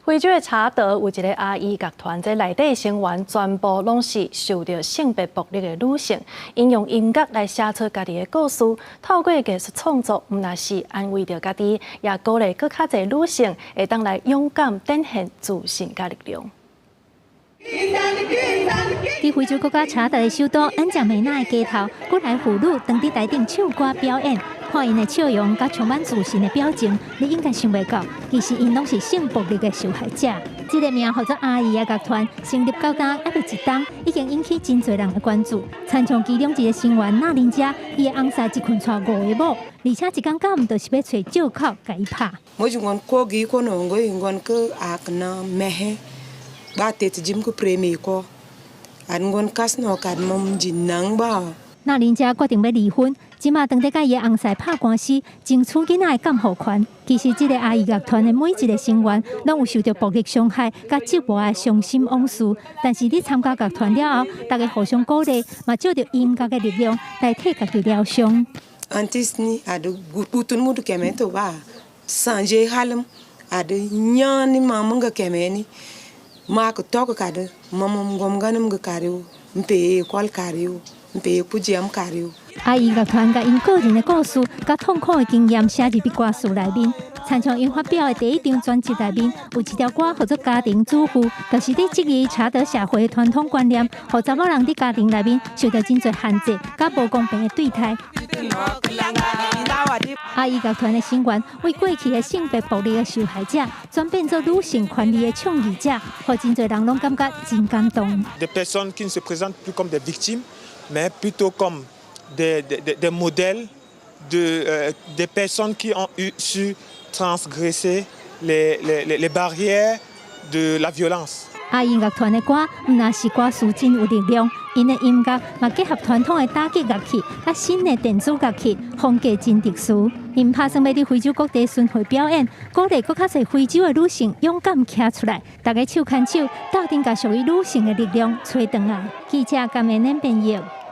非洲的查德有一个阿姨樂團，這內底成員全部攏是受著性別暴力的女性，𪜶用音樂來寫出家己的故事，透過藝術創作，毋但是安慰著家己，也鼓勵閣較濟女性會當來勇敢展現自信佮力量。佇非洲國家查德的首都恩賈梅納的街頭，幾來婦女當佇台頂唱歌表演，看𪜶的笑容佮充滿自信的表情，你應該想袂到，其實𪜶攏是性暴力的受害者。這个名號做阿姨的樂團成立到今猶未一冬，已經引起真濟人的關注。親像其中一个成員納林遮，伊的翁婿一困娶五个某，而且一工到暗就是欲揣藉口共伊拍。我就講過幾個喏，我講個阿個呢咩？把地子進個 premier 個，啊，我卡斯諾卡蒙真難吧。納林遮決定欲離婚，這馬當佇共伊的翁婿拍官司，爭取囡仔的監護權。其實，這个阿姨樂團的每一个成員，攏有受著暴力傷害、佮折磨的傷心往事。但是，佇參加樂團了後，大家互相鼓勵，嘛藉著音樂的力量來替家己療傷。 Antes ni adu gutun mudu keme to ba sanje halam adu nyani mamunga keme ni ma ko togo kada mamam gom ganam ga kariu mpe kwal kariu mpe kujam kariu。 阿姨樂團共𪜶個人的故事、佮痛苦的經驗寫入去歌詞內面，親像𪜶發表的第一張專輯內面，有一條歌號做《家庭主婦》，就是佇質疑查德社會傳統觀念，予查某人佇家庭內面受著真濟限制、佮無公平的對待。阿姨樂團的成員為過去的性別暴力的受害者，轉變做女性權利的倡議者，予真濟人攏感覺真感動。 Des personnes qui ne se présentent plus comme des victimes, mais plutôt comme des modèles des personnes qui ont su transgresser les barrières de la violence. 阿姨樂團的歌，毋但是歌詞真有力量，𪜶的音樂嘛結合傳統的打擊樂器，佮新的電子樂器，風格真特殊。𪜶拍算欲佇非洲各地巡迴表演，鼓勵閣較濟非洲的女性勇敢徛出來，大家手牽手，鬥陣共屬於女性的力量揣轉來。記者甘明恁編譯。